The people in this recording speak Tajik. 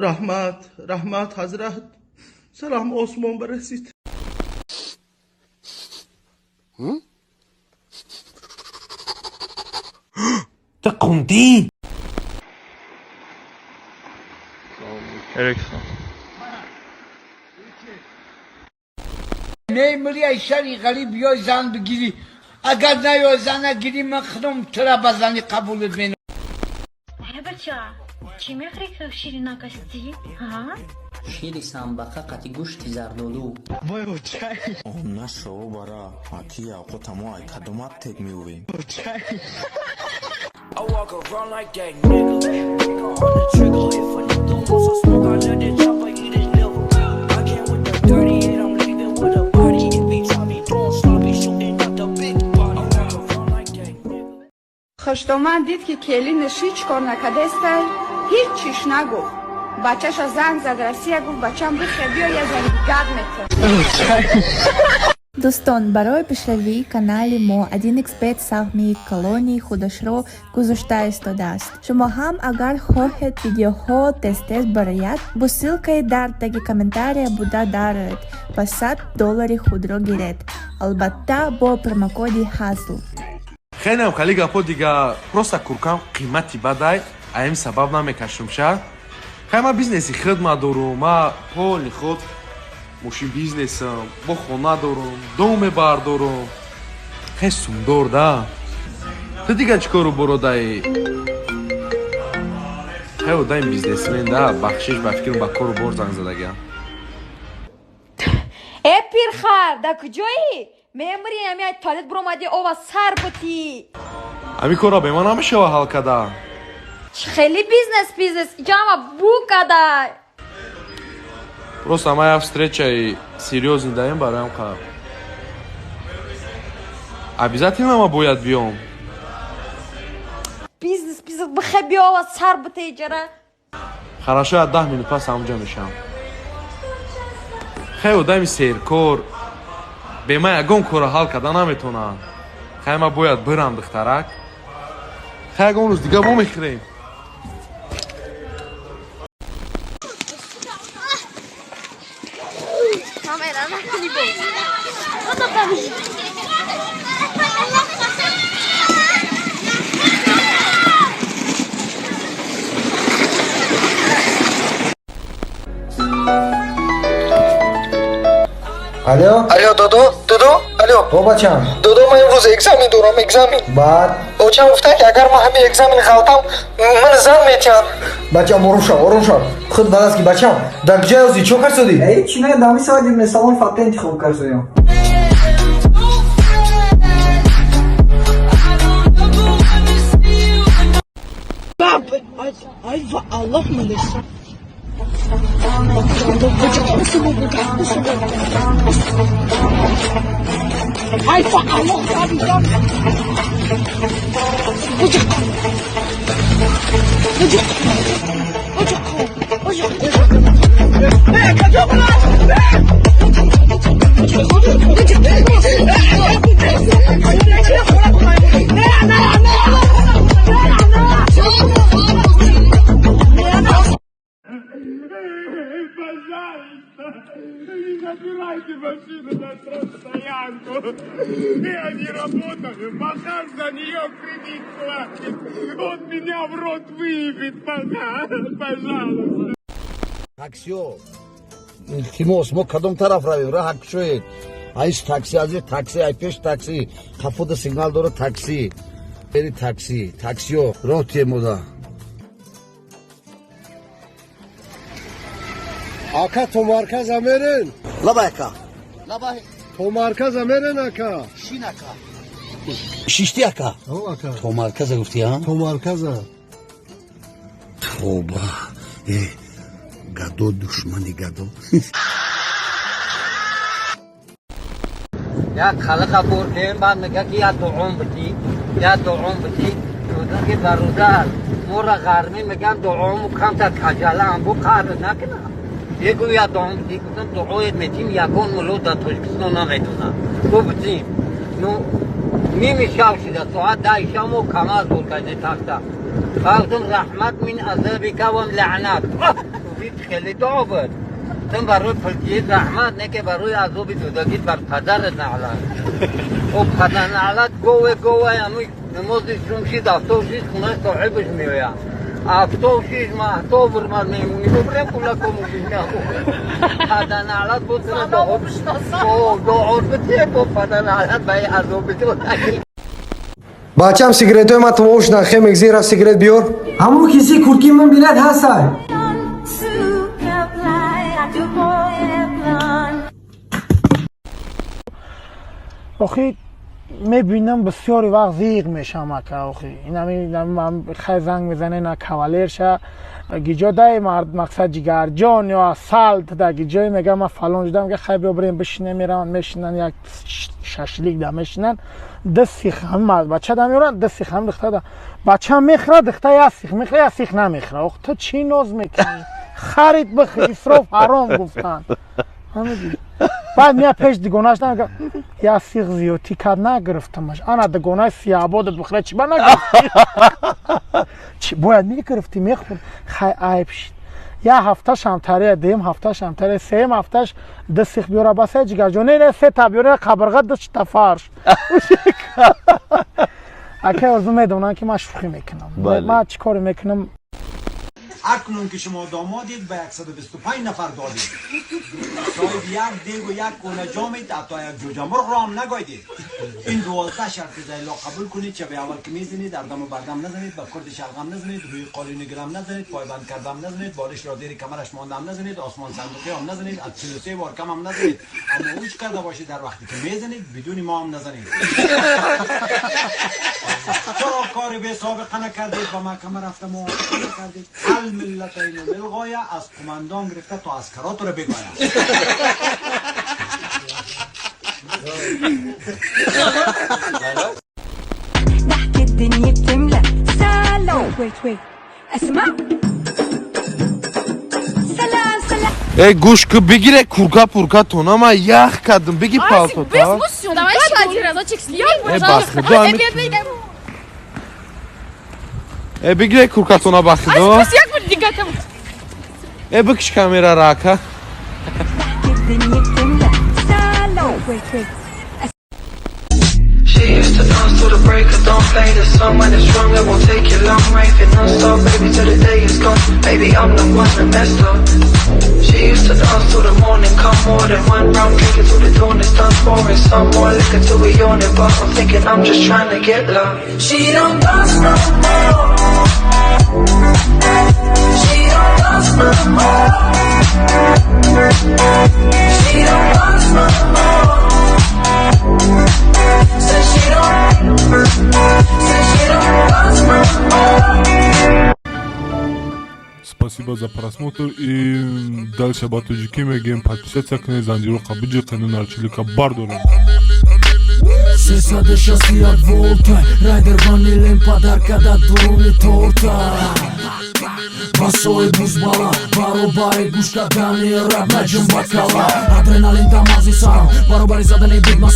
Раҳмат, раҳмат, ҳазрат, салам осмон барасид. Ту қундӣ? Эриксон. Мемири, ай шари ғариб, биёй зан бигирӣ. Агар наёй зан нагирӣ, ман худам тура ба занӣ қабулат менамоям. Э, бача, чӣ мехӯрӣ, ки ширинак ҳастӣ? Ҳа? Шири самбақа қати гӯшти зардолу. Нашо бара аки авқотамо ай кадом аптек меёвем? I walk around like that nigga. Finger on the trigger. If a nigga wants some smoke, I let it chopper eat his liver. I came with the 38, I'm leaving with a body. If he try me, throwing sloppy, shooting out the big body. I walk around like that nigga. Хӯштоман дид, ки келинаш ҳеҷ кор накардестай, ҳеҷ чиш нагуфт. Бачаша занг зад Россия, гуфт: «Бачам, бихе, биё, я зани гап метам». Дӯстон, барои пешравии канали мо 1xBet саҳми калони худашро гузошта истодааст. Шумо ҳам агар хоҳед, видеоҳо тез-тез барояд, бо ссылкаи дар таги комментария буда дароед ва 100 доллари худро гиред. Албатта, бо промокоди ҳазл. Хелеам хали гапо дига, просто куркам қимати бадай, аим сабаб намекашум ша. Хай, ма бизнеси худ ма дорум, ма поли худ мошин бизнесам, бо хона дорум, дом мебардорум. Хел сумдор да. Ту дига чӣ кору бородаи? Хай, одаи бизнесмен да, бахшиш, ба фикрам, ба кору бор занг задагиам. Э, пирхар, дар куҷоӣ? Мемирӣ, ами ай туалет буромадӣ, ова сар бутӣ. Ҳамин корро бе ман намешава ҳал када. Хеле бизнес, бизнес иҷама бу када. Просто ма як встречаи серьёзный даем, бароям қа обязательно ма бояд биём. Бизнес, бизнес, бихе, биёва, сар буте иҷара. Хорошо, я 10 минут пас ҳамҷа мешавам. Хай, одами серкор бе ман ягон корро ҳал карда наметавонам. Хай, ма бояд бирам, духтарак. Хай, ягон рӯз дига мо мехӯрем. Алло. Алло, додо, додо, алло. О, бачам. Додо, ман имрӯз экзамен дорам, экзамен. Баъд? Очам гуфтанд, ки агар ман ҳамин экзамен ғалтам, ман зан метиҳанд. Бачам, ором шав, ором шав, худ ба даст ки. Бачам, дар куҷо ҳастӣ, чо карсодӣ? Эй, чӣ не, дами соати месалон фатта интихоб карсоям. Аллоҳ милиса. Ай, аллоҳ. Пожалуйста, не забирайте машину на штрафстоянку. Я не работаю, Бахар за нее кредит платит. Он меня в рот выебет, Бахар, пожалуйста. Таксиё, илтимос, мо кадом тараф равем? Раҳа кушоед. Айш такси, ази такси, ай пеш такси, қафода сигнал дора такси, бери такси. Таксиё, роҳ темода. Ака, то марказа мерен? Лабай, ака, лабай. То марказа мерен, ака? Шин, ака. Шишти, ака? Ака. То марказа гуфти, а? То марказа. Тоба, э гадо, душмани гадо. Як халқа бурдем, баъд мега, ки як дуом битӣ, як дуом битӣ. Гуфтам, ки бародар, моро ғармӣ меган, дуому камтар каҷалаам бу, қаҳр накунам. Егу я дом, гуфтам дуоят метим, ягон мулло дар Тоҷикистон наметонад. Гуфт битим. Ну, ними шав шуда, соат 10 шав мо КамАЗ буд кардем тахта. Гуфтам раҳмат мин азабика ва лаънат. Хеле дуо буд. Гуфтам барои пулгирит раҳмат, не ки барои азоби додагит бар падарат наълат. О падар наълат гове гове ҳамин намози шум шид, афтоб шид, хонаи соҳибаш меояд. Афтоб шид, маҳтоб бурмад меҳмонӣ бубрем кулакому бина. Падар наълат буд, дуо битие бо падар наълат ба азоби додагит. Бачам, сигаретҳои ман тамом шудан, хем эгзин, рафт сигарет биёр. Ҳамун киси куртки ман билет ҳастай. Охи мебинам, бисёри вақт зиқ мешам, ака. Охи инами хай занг мезане на кавалерша гиҷо дай мард, мақсад ҷигарҷон ё асал да гиҷое мега, ман фалон ҷуда, мега хай биё бирем бишинем. Мераванд, мешинанд, як шашлик да мешинанд, ду сих ҳами бача да меоранд, ду сих ҳами духта да бача мехӯрад, духта як сих мехӯрад, як сих намехӯрад. Ох, ту чӣ ноз мекунӣ? Харид бихӯр, исроф ҳаром гуфтанд. Баъд мея пеш дугонаш, мега як сих зиёдтӣ кард, нагирифтамаш. Ана дугонаи сиябодат бихӯра, чӣ ба нагирифтӣ? Чӣ бояд мегирифтӣ, мехӯрд. Хай, айб шид. Як ҳафта шамтария, дуюм ҳафта шамтария, сеюм ҳафташ ду сих биёра, басай ҷигарҷон, не, не, се та биёра, қабирға ду чита фарш. Акай Орзу медонанд, ки ман шӯхӣ мекунам, ман чӣ коре мекунам. Акнун ки шумо домодید به 125 نفر دادید، صاحب یک دیگ و یک کونه جامید، حتی یک جوجه مرغ را هم نگایدید. این 12 شرط زیلا قبول کنید: شب اول که میزنید اردم و بردم نزنید، به کرد شلغم نزنید، روی قالین گرم نزنید، پایبند کردم نزنید، بالش را دیر کمرش ماندم نزنید، آسمان صندوقی هم نزنید، از 43 بار کم هم نزنید، اما اوج کرده باشید در وقتی که میزنید بدون ما هم نزنید. چرا کاری به سابقه نکردید، به محکمه رفته موافقه نکردید؟ الملتین للغایه، از قماندان گرفته تا اسکرات رو بگاید. ضحك الدنيا بتملى سلام. Wait wait، اسمع، سلام سلام. Э, гӯш ку, бигире курка пурка тона, ман ях кардам, биги палтота. Давай еще один разочек снимем, Э, пожалуйста. бахудо, э, бигире куркатона, бахудо. Як бор дига там. Э, бикиш камера рака. ضحك الدنيا بتملى سلام. Wait wait. She used to dance to the break of dawn, play the song when it's wrong, it won't take you long. Raving non-stop, baby, till the day is gone. Baby, I'm the one that messed up. She used to dance till the morning, come more than one round, drinking till the dawn is done, pouring some more liquor till we own it. But I'm thinking I'm just trying to get love. She don't dance no more. She don't dance no more. She don't dance no more. Said she don't, said she don't dance no more. Спасибо за просмотр и дальше ба тоҷикӣ мегӯем: подписаться кунед, занҷироқа биҷиқену нарчилика бардорем. 361 волта райдер ванилем падаркада дуруни торта басои бузбала баробари гӯш кардани раб наҷум бакала адреналин дамази сарам баробари задани бигма.